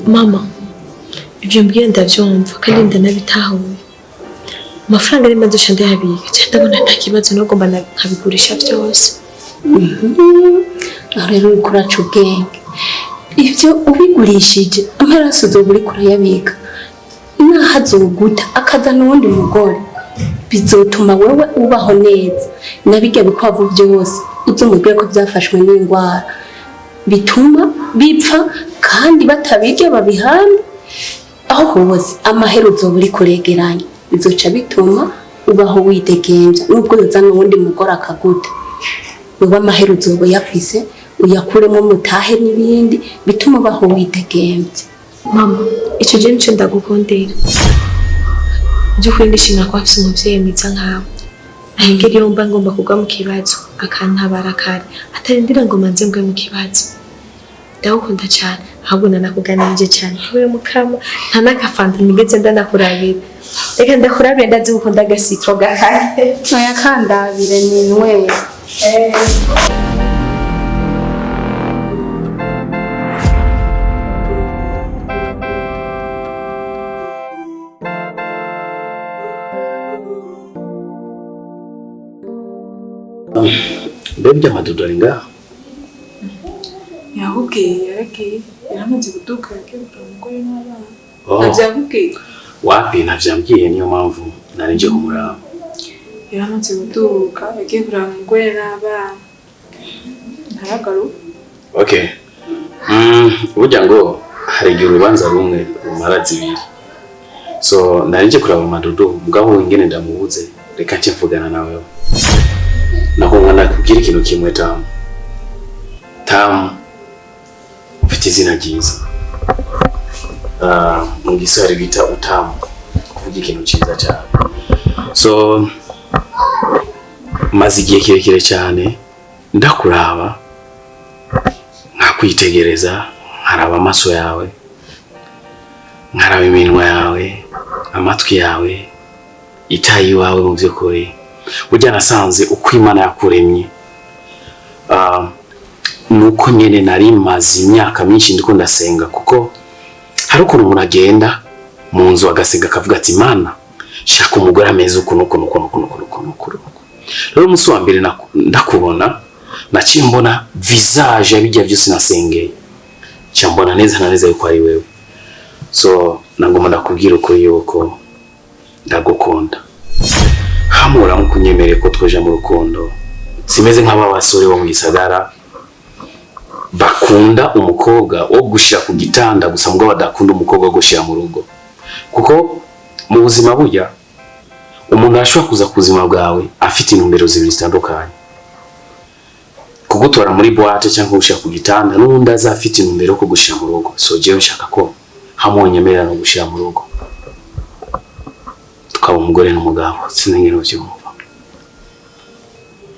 Mama, ibyo mbwiye ndabyumva kandi ndanabitahuye. Amafaranga arimo adusha ndayabika, cyangwa ndabona nta kibazo nugomba nkabigurisha byose. Aho rero uriko uraca ubwenge. Ivyo ubigurishije, amaraso uzoba uriko urayabika, naho azoguta akazana uwundi mugore, bizotuma wewe ubaho neza. Na birya bikwavu vyose uzomubwire ko vyafashwe n'ingwara bituma bipfa, kandi batabirya babihamba aho hose. Amahera uzoba uriko uregeranya bizoca bituma ubaho widegemvya, nubwo yozana uwundi mugore akaguta, wewe amahera uzoba uyafise, uyakuremo mutahe n'ibindi bituma ubaho widegemvya. Mama, icyo gihe nicyo ndagukundira. By'ukuri ndishimira ko afite umubyeyi mwiza nkawe. Ahengera iyo mba ngomba kugwa mu kibazo akantabara kare, atarindira ngo manze ngwe mu kibazo. Ndagukunda cyane, ahubwo nanakuganirije cyane. Wewe mukama, nta n'akafanta nigeze ndanakurabira. Reka ndakurabire, ndazi gukunda agasitro gahari. Oya, kandabire ninwe. Mbe burya amadudo ari ngaha? Yakubwiye, yaragiye, yaramaze kuduka, yagiye kureba umugore n'abana. Oh, Ntabyo yakubwiye? Wapi, ntavyambwiye, niyo mpamvu nari nje kumuraba. Yaramaze kuduka, yagiye kureba umugore n'abana, ntaragaruka. Okay. Burya ngo hari igihe urubanza rumwe rumara zibiri. So nari nje kuraba Madudu, mugabo ingene ndamubuze, reka nce mvugana nawe. Nako nakubwira ikintu kimwe, Tamu. Tamu, ufite izina ryiza. Mu giswahili bita utamu, kuvuga ikintu cyiza cyane. So maze igihe kirekire cyane ndakuraba, nkakwitegereza, nkaraba amaso yawe, nkaraba iminwa yawe, amatwi yawe, itayi iwawe. Mu by'ukuri burya nasanze uko Imana yakuremye, nuko nyene nari maze imyaka myinshi ndiko ndasenga, kuko hari ukuntu umuntu agenda mu nzu agasenga akavuga ati: "Imana, shaka umugore ameze uku n'uku n'uku n'uku n'uku n'uku n'uku n'uku." Rero umunsi wa mbere ndakubona, naciye mbona visage ya bijya byose nasengeye, nca mbona neza na neza yuko ari wewe. So nagomba ndakubwira ukuri yuko ndagukunda. Hamura nkunyemereye ko twoja mu rukundo. Simeze nk'aba basore bo mu gisagara bakunda umukobwa wo gushira ku gitanda gusa, mugabo badakunda umukobwa wo gushira mu rugo, kuko mu buzima burya umuntu arashobora kuza ku buzima bwawe afite intumbero zibiri zitandukanye: kugutora muri boîte cyangwa gushira ku gitanda, n'undi aza afite intumbero yo kugushira mu rugo. So jewe nshaka ko hamwonyemerera no gushira mu rugo, tukaba umugore n'umugabo. Sinzi ingene uvyumva.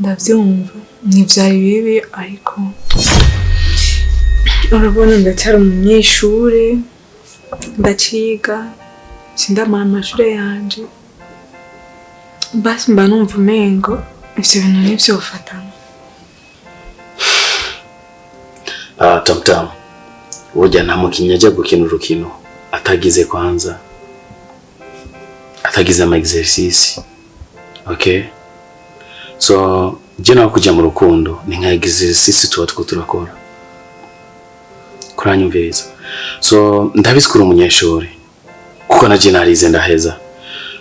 Ndabyumva, ntibyari bibi, ariko urabona ndacyari umunyeshure, ndaciga, sindamara amashure yanje. Basi mba numva umengo ivyo bintu ntivyofatana. Ah, Tamtam, burya nta mukinnyi ajya gukina urukino atagize kwanza, atagize ama exercice. Okay, so je nawe kujya mu rukundo ni nka exercice tuba two turakora kuranyumviriza. So ndabizi ko uri umunyeshuri, kuko na je narize ndaheza.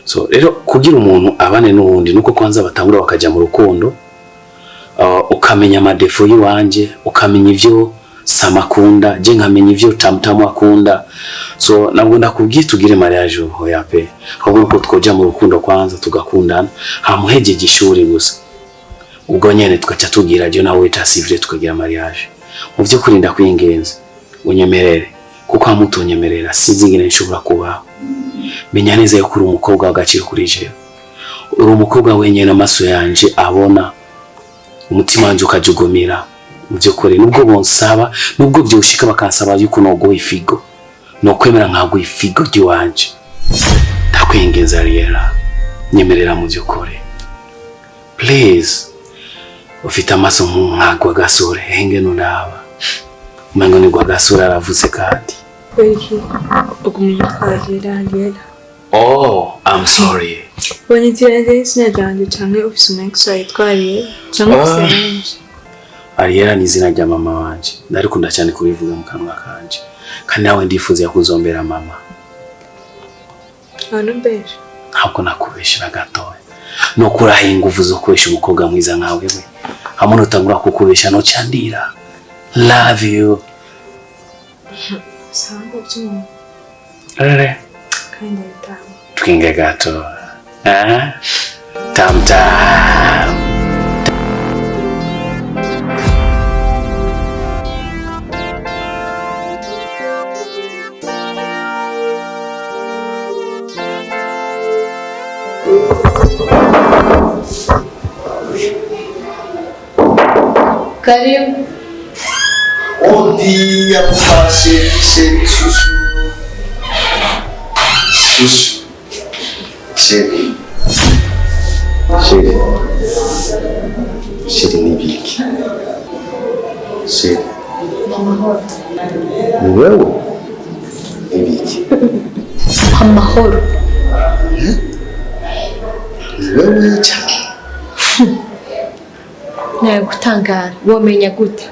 So rero kugira umuntu abane n'uwundi nuko kwanza batangura bakajya mu rukundo, ukamenya ama défauts y'iwanje, ukamenya ivyo Sama akunda, je nkamenya ivyo Tamtamu akunda. So nabwo ndakubwiye tugire mariage, hoya pe, ahubwo nuko twoja mu rukundo kwanza tugakundana, hamuhejeje ishuri gusa, ubwo nyene tugaca tugira je nawe état civil, tukagira mariage. Mu vy'ukuri ndakwingenza unyemerere, kuko hamutonyemerera sinzi ingene nshobora kubaho. Menya neza yuko uri umukobwa w'agaciro kuri jewe. Uri umukobwa wenyine amaso yanje abona, umutima wanje ukajugumira. Mu by'ukuri nubwo bonsaba, nubwo byoshika bakansaba yuko noguha ifigo, nokwemera nkaguha ifigo ry'iwanje. Ndakwinginze Ariela, nyemerera mu by'ukuri, please. Ufite amaso nk'agwa gasore, henge nunaba umengo ni gwa gasore aravutse kandi. Kubera iki uguma unyitwa Ariela Ariela? Oh, I'm sorry. Wanyitira izina ryanje canke ufise umu ex yitwa Ariela canke ufise Ah. benshi? Ariela ni izina rya mama wanje. Ndarikunda cyane kurivuga mu kanwa kanje. Kandi nawe ndifuza kuzombera mama. Abantu benshi. Ntabwo nakubesha na gatoya. No kuraha ingufu zo kubesha umukobwa mwiza nkawe we. Hamwe nutangura kukubesha no candira. Love you. Sawa ndabyumva Rere. kandi ndabitanga. Twinge gato. Eh? Tam tam. Karibu. Bom dia, papa, chéri, chéri, chouchou. Chouchou. Chéri. Chéri. Chéri ni biki. Chéri. Ni wewe? Ni biki. Amahoro. Ni wewe cyane. Nawe gutangara womenya gute?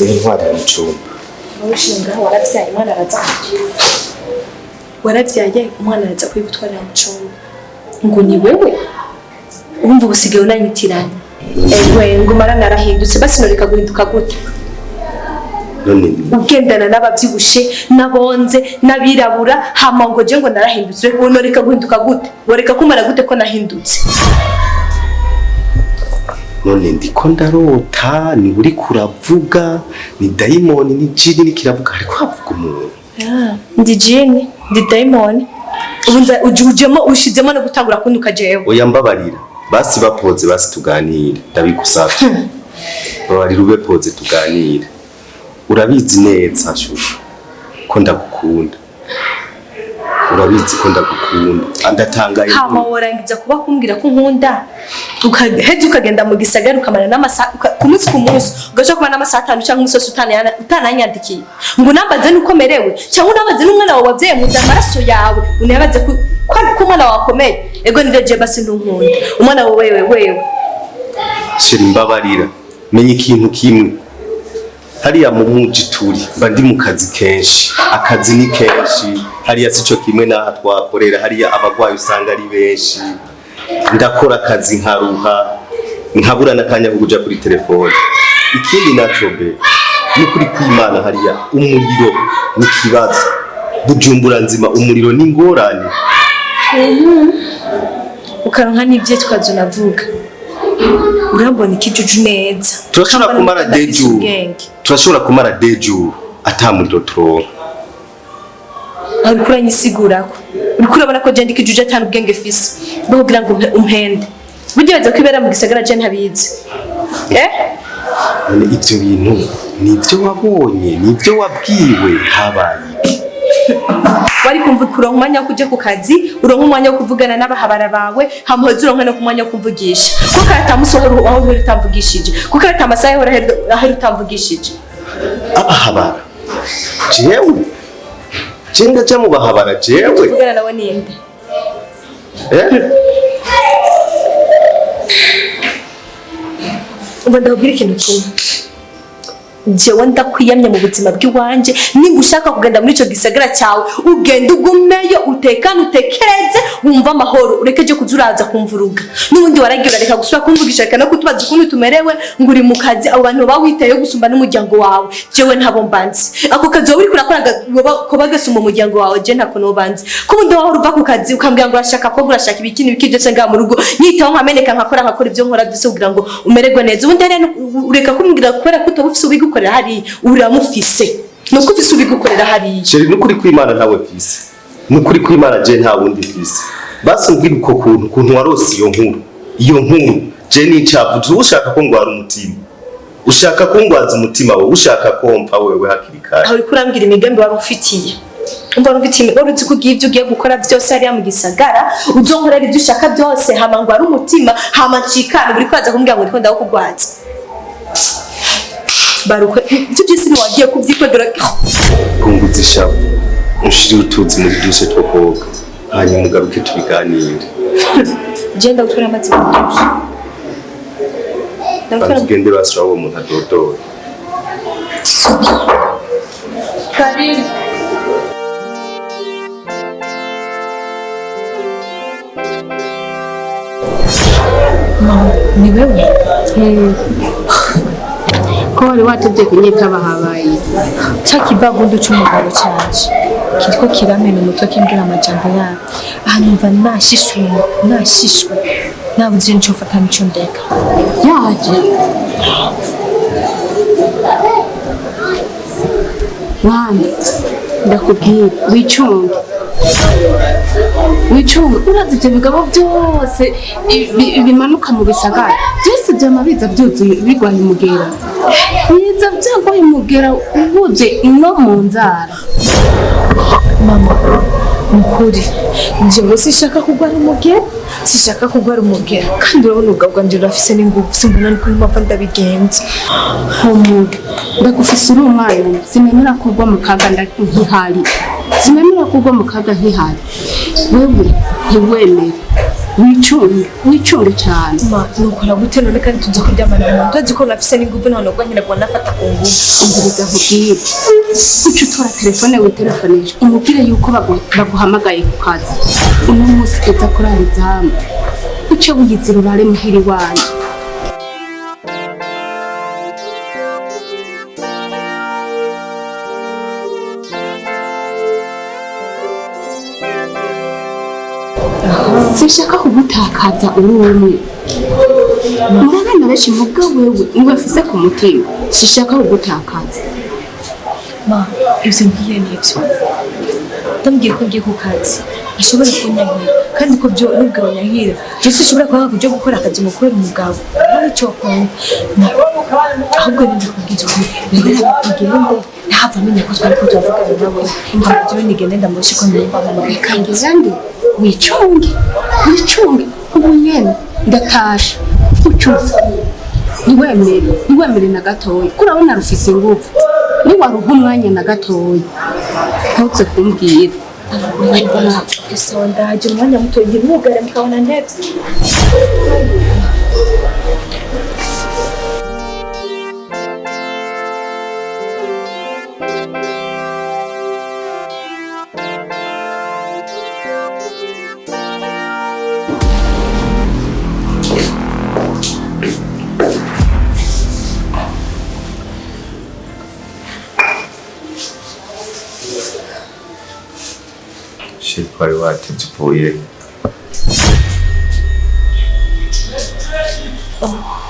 Intwari mu cyumba. Urushinga warabyaye umwana araza. Warabyaye umwana araza kwigutwarira mu cyumba. Ngo ni wewe? Urumva ubusigaye unanyitiranya. Ewe ngo mara narahindutse basi noreka guhinduka gute? None Ugendana n'abavyibushe n'abonze n'abirabura hama ngo je ngo narahindutse unoreka guhinduka gute? Woreka kumara gute ko nahindutse? None ndiko ndarota ni uri kuravuga ni dayimoni ni jini ni kiravuga ariko havuga umuntu. Ndi jini, ndi dayimoni. Ubu ujemo ushizemo no gutangura kunduka jewe. Oya mbabarira basi bapoze basi tuganire ndabigusavye. Babarira ube poze tuganire. Urabizi neza shushu ko ndagukunda. Urabizi ko ndagukunda. Ndatangaye. Hama worangiza kuba kumbwira ko nkunda. Ukaheza ukagenda mu gisagara ukamara n'amasaha ku munsi ku munsi ugaca kumara n'amasaha atanu cyangwa umusosi utananyandikiye ngo unambaze nuko merewe cyangwa unambaze n'umwana wawe wabyaye mu nda amaraso yawe unabaze ko umwana wawe akomeye. Ego nivyo je basi ntunkunda umwana wawe wewe wewe. Shira imbabarira menya ikintu kimwe hariya mu muji turi mba ndi mu kazi kenshi akazi ni kenshi hariya sico kimwe n'aha twakorera hariya abagwayi usanga ari benshi ndakora akazi nkaruha nkabura n'akanya ko kuja kuri telefone. Ikindi naco be ni kuri kwimana hariya umuriro ni kibazo Bujumbura nzima umuriro ni ngorane. Ukaronka n'ivyitwazo navuga urambona ikijuju neza. Turashobora kumara deju. Turashobora kumara deju atamuriro turonka. Uriko uranyisigurako. Uriko urabona ko je ndi ikijuju atanu ubwenge fise. Bakugira ngo umpende. Burya baza kwibera mu gisagara je ntabizi. Eh? None ivyo bintu nivyo wabonye, nivyo wabwiwe habaye iki? Wari kumva kuronka umwanya wo kuja ku kazi, uronka umwanya wo kuvugana n'abahabara bawe, hamuhoza uronka no kumwanya wo kumvugisha. Kuko atamusohora aho uri utamvugishije. Kuko atamasaha ahera utamvugishije. Abahabara. Jewe. Je ndaja mu bahabara jewe. Tuvugana nawe ninde? Eh? Umva ndakubwira ikintu kimwe. Jewe ndakwiyamye mu buzima bw'iwanje, nimba ushaka kugenda muri ico gisagara cyawe, ugenda ugumeyo utekane utekereze wumva amahoro, ureke je kuzuraza kumvuruga. N'ubundi waragiye urareka gusubira kumvugisha reka no kutubaza ukuntu tumerewe ngo uri mu kazi abo bantu bawitayeho gusumba n'umuryango wawe. Jewe ntabo mbanzi. Ako kazi wowe uriko urakora koba gasumba umuryango wawe, je ntako nobanzi. Kubundi wahora uva ku kazi ukambwira ngo urashaka ko urashaka ibiki n'ibiki byose ngaha mu rugo, nyitaho nkameneka nkakora ibyo nkora byose kugira ngo umererwe neza. Ubundi hariya ureka kumbwira kubera ko utoba ufise ubigukorera hariya, uramufise. Nuko ufise ubigukorera hariya. Chéri nukuri kwimana ntawe mfise. Nukuri kwimana je nta wundi mfise. Basi umbwira uko kuntu warose iyo nkuru. Iyo nkuru je nicavuze ushaka ko ngwara umutima. Ushaka ko ngwaza umutima wewe, ushaka ko mpfa wewe hakiri kare. Aho uriko urambwira imigambi wari ufitiye. Umva wari ufitiye wari uzi ko ugiye ibyo ugiye gukora byose hariya mu gisagara, uzonkorera ibyo ushaka byose, hama ngwara umutima, hama ncikane, uri kwaza kumbwira ngo ndiko ndakugwaza. Barukwe ivyo byose ntiwagiye kubyikwegera. Punguza ishavu, unshirire utuzi muri dushe two koga, hanyuma ugaruke tubiganire. Genda gutwara amazi mu dushe. Banza ugende basura uwo muntu adodora. Karine. Mama, ni wewe? Ko wari watevye kunyitaba, habaye? Ca kivagundu c'umugabo canje kiriko kiramena umutwe, kimbwira amajambo yabo aha, numva nashishwe, nashishwe, nabuze nico mfata nico ndeka. Yaje mwana, ndakubwira wicunge, wicunge. Urazi ibyo bigabo byose bimanuka mu bisagara byose byama biza byuzuye bigwaye umugera, biza byagwaye umugera ubuze no mu nzara. Mama, nukuri jewe sishaka kugwara umugera, sishaka kugwara umugera, kandi urabona ubugabo bwanje burafise n'inguvu, simbona nukuntu mpava ndabigenza. Humura, ndagufise uri umwana. Sinemera kugwa mu kaga nkihari, sinemera kugwa mu kaga nkihari. Wewe ntiwemere, wicunge, wicunge cyane. Ma, nukora gute none kandi tuza kuryamana mu nzu, azi ko nafise n'inguvu, none ubwo nkenerwa nafata ku nguvu? Umviriza nkubwire, uca utora telefone witelefonesha, umubwire yuko baguhamagaye ku kazi uno munsi, uza kurara izamu, uce wiyizira urare muhira iwanjye. Sinshaka kugutakaza uri umwe muri abana benshi, muga wewe niwe mfise ku mutima, sinshaka kugutakaza. Ma, ivyo ngiye nivyo ndambwiye ko ngiye ku kazi, ashobora kunyankira, kandi ko byo nubwo banyankira je sinshobora kwanga kuja gukora akazi ngo kubera umugabo nta nico kunda. Ahubwo ninde kubwiza ukuri rero, ugende ntahava amenya ko twariko turavugana nawe. Hama jewe nigende ndamushe ko nimba mpamagaye. Reka ngende, wicunge, wicunge. Ubu nyene ndatashe, ucuza ntiwemere, ntiwemere na gatoya, ko urabona rufise ingufu, niwaruha umwanya na gatoya ntuze kumbwira. Sawa, ndaje umwanya muto, ntimwugare mukabona ntevye. Chéri, wari watevye, uvuye?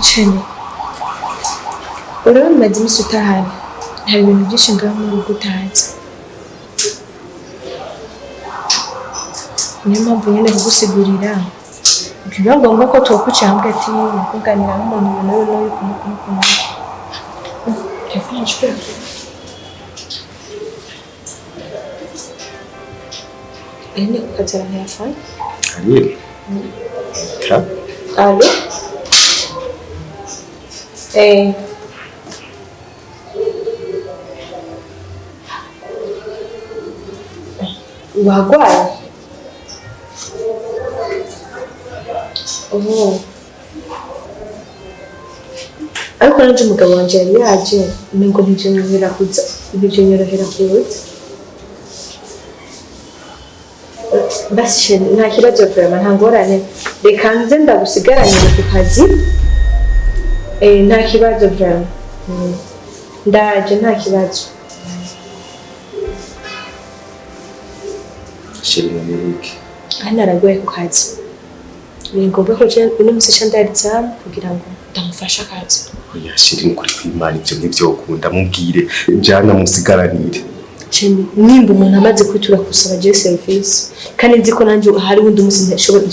Chéri, urabona umaze iminsi utahari, hari ibintu byinshi ngaho mu rugo utazi, niyo mpamvu nyine kugusigurira biba ngombwa ko twokwicara hamwe, ati kuganira nk'umuntu uyu n'uyu n'uyu kumwe kumwe kumwe. Telefone nshobora Aline kukazana telefone. Karine ta. Allô? Eh. Wagwaye? Oh. Ariko nanje umugabo wanje yari yaje, umengo ntivyonyorohera kuza, ntivyonyorohera kuza. Basi chéri, nta kibazo vraiment, nta ngorane. Reka nze ndagusigaranire ku kazi. Eh, nta kibazo vraiment. Ndaje, nta kibazo. Chéri, none Hano aragoye ku kazi. Ni ngombwa ko je uno musi ca ndarizamu kugira ngo ndamufashe akazi. Oya chéri, ni kuri kw'Imana, ivyo ntivyokunda. Mubwire jana musigaranire. Chéri, nimba umuntu amaze kwitura gusaba je service, kandi nzi ko nanje hari wundi musi ntashobora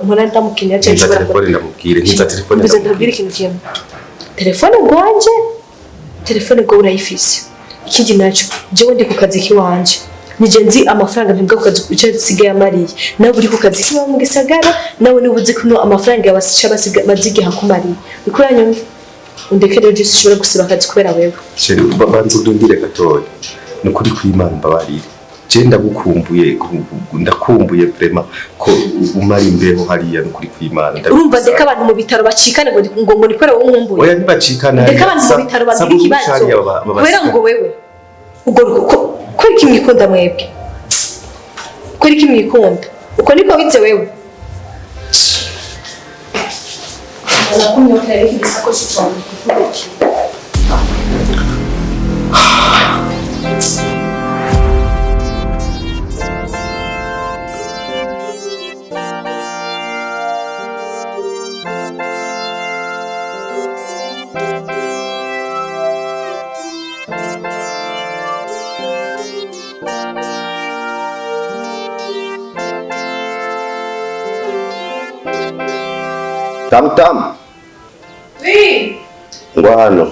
mpora ndamukenera cyangwa Ntiza nshobora telefone ndamubwire, ntiza telefone. Mbuze ndabwira ikintu kimwe. Telefone gwanje, telefone gwe urayifise. Ikindi naco, jewe ndi ku kazi kiwanje. Nije nzi amafaranga mpembwa ku kazi icyo nsigaye amariye. Nawe uri ku kazi kiwawe mu gisagara, nawe niba uzi ko amafaranga yawe basiga bazigiha kumariye. Uriko uranyumva? Undeke rero, je sinshobora gusiba akazi kubera wewe. Chéri, banza urindire gatoya. Ni ukuri kw'Imana, mbabarire. Je ndagukumbuye, ndakumbuye vraiment ko umara imbeho hariya, ni ukuri kw'Imana. Urumva, ndeka abantu mu bitaro bacikane ngo ni kubera wowe nkumbuye? Oya, ntibacikane. Ndeka abantu mu bitaro bagira ikibazo kubera ngo wewe ubwo kubera iki mwikunda mwebwe? Kubera iki mwikunda? Uko niko wize wewe? Nakumye igisakoshi cyawe kuvuga iki? Tam tam. Oui. Ngwa hano.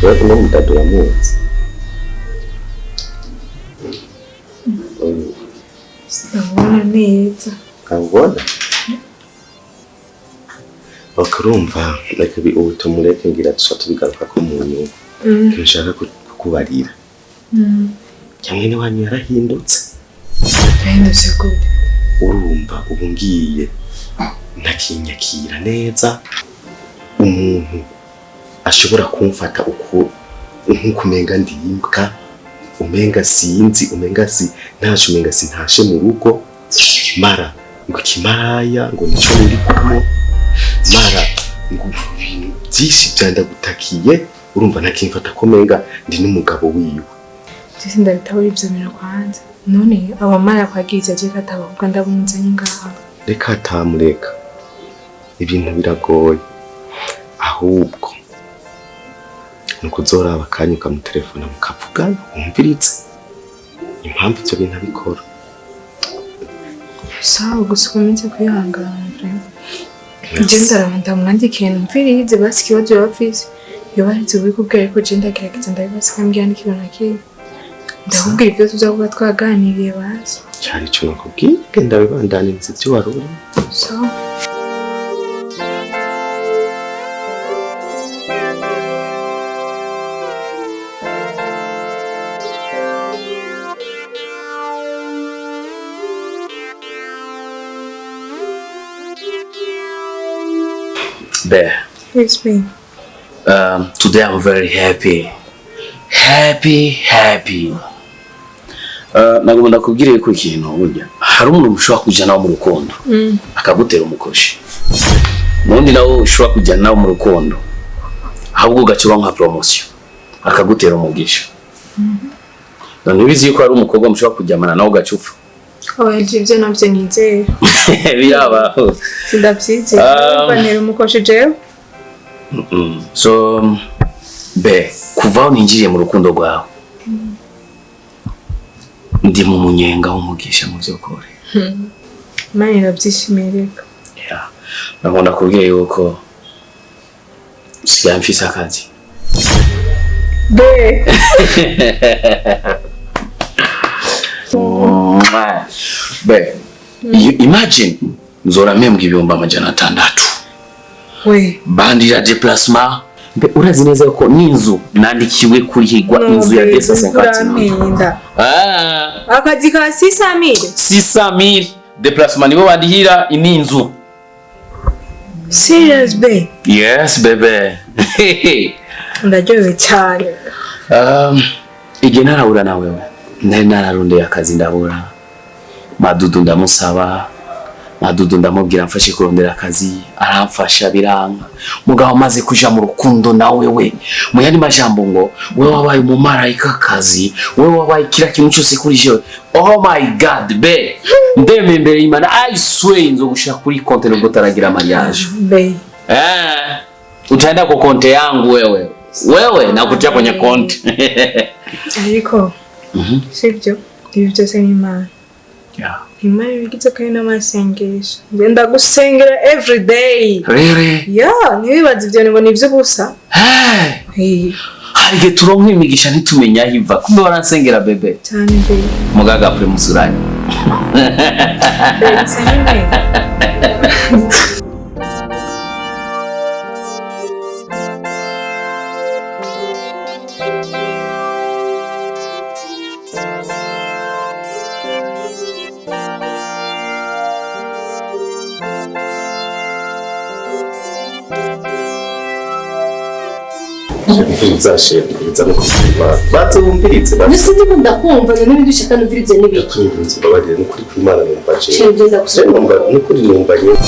Wewe uno mudadu uramuzi? Ndabona neza. Ntabona? Bakurumva, reka ubu tumureke, ngira tuca tubigaruka ko mu nyuma. Ikintu nshaka kukubarira. Cyangwa mwene wanyu yarahindutse. Yahindutse gute? Urumva, ubu ngiye ntakinyakira neza, umuntu ashobora kumfata uko nkuko umenga ndi imbwa, umenga sinzi, umenga si ntashe, umenga sintashe mu rugo, mara ngo ikimaraya ngo nico muri kumwe, mara ngo ibintu byinshi byandagutakiye. Urumva, ntakimfata ko umenga ndi n'umugabo wiwe. Jese ndabitabura ivyo bintu kwanza. None abamara kwagiriza je katabahubwa ndabumuzanye ngaha? Reka atamureka, ibintu biragoye. Ahubwo ni ukuzoraba akanya ukamutelefona mukavugana, wumviritse impamvu ibyo bintu abikora. Sawa, gusa ukomeze kwihangana vraiment. Je ndaraba ndamwandikiye numvirize basi ikibazo yoba afise. Yoba arize ubikubwira, ariko je ndagerageza ndabibaza nkambwira n'ikintu na kimwe. Ndakubwira ibyo tuza kuba twaganiriye basi. Cyari ico nakubwiye, genda wibandanirize ibyo wari urimo. Sawa. Bear. Yes, babe. Today I'm very happy. Happy, happy. Nagomba ndakubwire ko ikintu burya hari umuntu ushobora kuja nawe mu rukundo akagutera umukoshi, nundi nawe ushobora kujya nawe mu rukundo ahubwo ugaca nka promotion akagutera umugisha. None ubizi yuko hari umukobwa mushobora kujyamana nawe ugaca upfa? Oya, ibyo navyo nizera. Birabaho. Sindavyizera. Urumva, umukoshi jewe. So be, kuva aho ninjiriye mu rukundo rwawe, ndi mu munyenga w'umugisha mu by'ukuri. Imana irabyishimiye reka. Yeah. Nagomba kubwira yuko sigaye mfise akazi. Be. Be, you imagine nzora mpembwa 600,000. We. Bandira déplacement. Mbe, urazi neza ko n'inzu nandikiwe kurihigwa, inzu ya 250. Urampenda. Ah, Akazi ka 600,000. 600,000 déplacement nibo bandihira inzu. Serious, be? Yes, bébé. Ndaryohewe cyane. Igihe narahura na wewe nari nararondeye akazi ndabura. Madudu ndamusaba, Madudu ndamubwira mfashe kurondera akazi, aramfasha biranga. Mugabo amaze kuja mu rukundo na wewe, mu yandi majambo ngo wewe wabaye umumarayika kazi, wewe wabaye kila kintu cyose kuri jewe. Oh my God, be, ndeme imbere y'Imana, I swear nzogushira kuri konte nubwo utaragira mariage. Be. Utaenda kwa konte yangu wewe. Wewe nakutia kwenye konti. Ariko sibyo, ibi byose ni Imana. Yeah. Imana ibigize kandi n'amasengesho. Ngenda gusengera every day. Really? Yeah, ntiwibaze ivyo ngo ni ivy'ubusa. Hey! Eh, Hari igihe turonka imigisha ntitumenya aho iva. Kumbe waransengera, bébé. Cyane babe. Mugaga pre musuranye. Babe, sa nyine. Nzashimiriza no kubyimana bazumvirize. Mbese ndimo ndakumva, none ibindi ushaka numvirize n'ibiki? Ndakwinginze, mbabarire, nukuri kw'Imana numva jewe. Chéri, ngenda gusoma. Numva nukuri numva nyine.